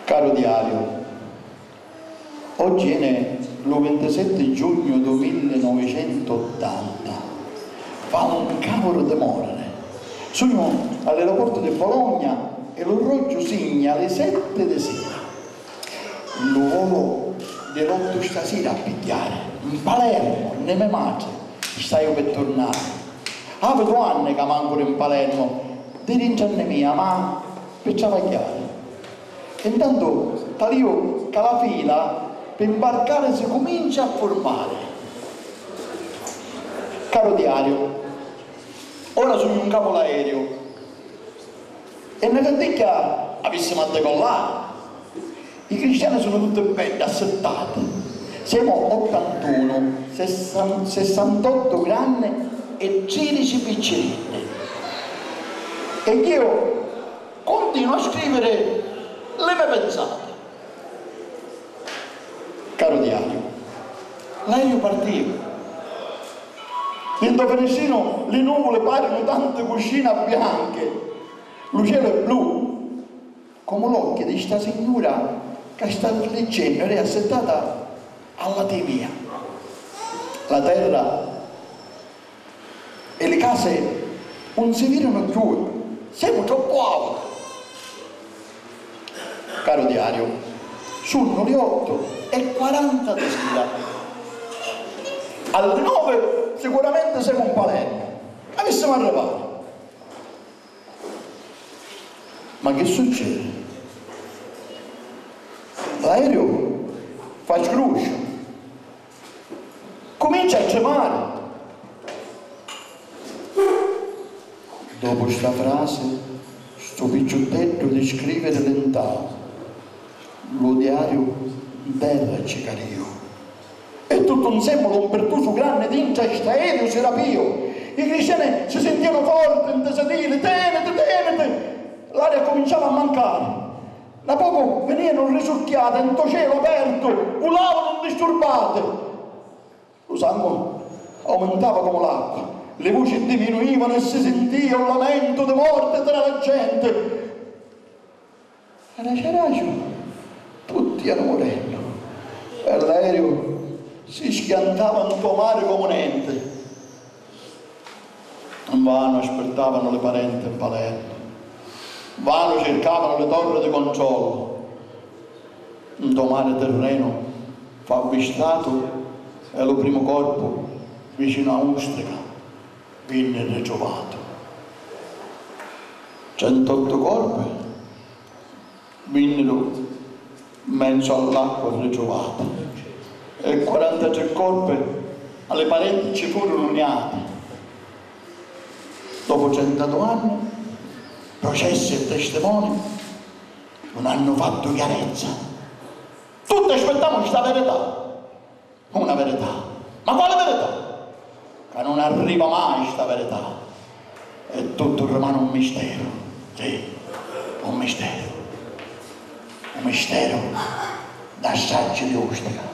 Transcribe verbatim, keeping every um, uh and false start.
Caru diariu, oggi è lu vintisetti giugnu dû millinovicentuottanta, fa un cavuru di mòriri. Sugnu a l'aeroportu di Bologna e l'urroggiu signa li setti di sira. Lu volu di l'ottu stasira a pigghiari. N Palermu, nni me matri, staiu pi turnari. Havi du anni ca mancu di Palermu, di dintra nni mia, ma pi travagghiari. Intantu talìu ca la fila pi mbarcari si cumincia a furmari. Caru diariu, ora sugnu 'n capu l'aeriu e nni tanticchia avissimu a decollari. I cristiani sunnu tutti beddi assittati. Semu ottantunu, sessan-, sessantottu granni e tridici picciriddi. E iu Cuntinua a scriviri li me pinsati. Caru diariu, l'aeriu partiu. Di ntô finistrinu li nuvuli parinu tanti cuscina bianchi. Lu celu è blu, comu l'occhi di sta signura ca sta liggennu ed è assittata a lati mia. La terra e li casi 'un si vìdinu cchiù, semu troppu àuti. Caru diariu, sunnu li ottu e quaranta di sira. A li novi sicuramenti semu 'n Palermu. Avissimu arrivari. Ma chi succedi? L'aeriu fa scrusciu. Cumincia a trimari. Dopu sta frasi, stu picciutteddu di scriviri lintau, lu diariu 'n terra ci cadiu. E tuttu 'nsemmula un pirtusu granni dintra st'aeriu si rapiu. I cristiani si sintìanu forti, ntisa diri: "Teniti, teniti!" L'aria cuminciava a mancari. Na pocu vinìanu risucchiati e ntô celu apertu vulàvanu ndisturbati. Lu sangu aumintava comu l'acqua, li vuci diminuìvanu e si sintìa un lamentu di morti tra la genti. Raciaraciu, tutti ianu murennu e l'aeriu si schiantava ntô mari comu nenti. Nvanu aspirtavanu li parenti 'n Palermu, nvanu circavanu li torri di controllu. Ntô mari tirrenu fu avvistatu e lu primu corpu vicinu a Ustrica vinni ritruvatu. Trentottu corpi vinniru 'n menzu all'acqua ritruvati e quarantatrì corpi a li parenti ci furunu niati. Dopu trentaddu anni, processi e testimoni nun hannu fattu chiarezza. Tutti aspittamu sta verità. Una verità. Ma quali verità? Ca nun arriva mai sta verità. E tuttu rimani un misteru. Sì, un misteru. Un misteru dâ stragi di Ustica.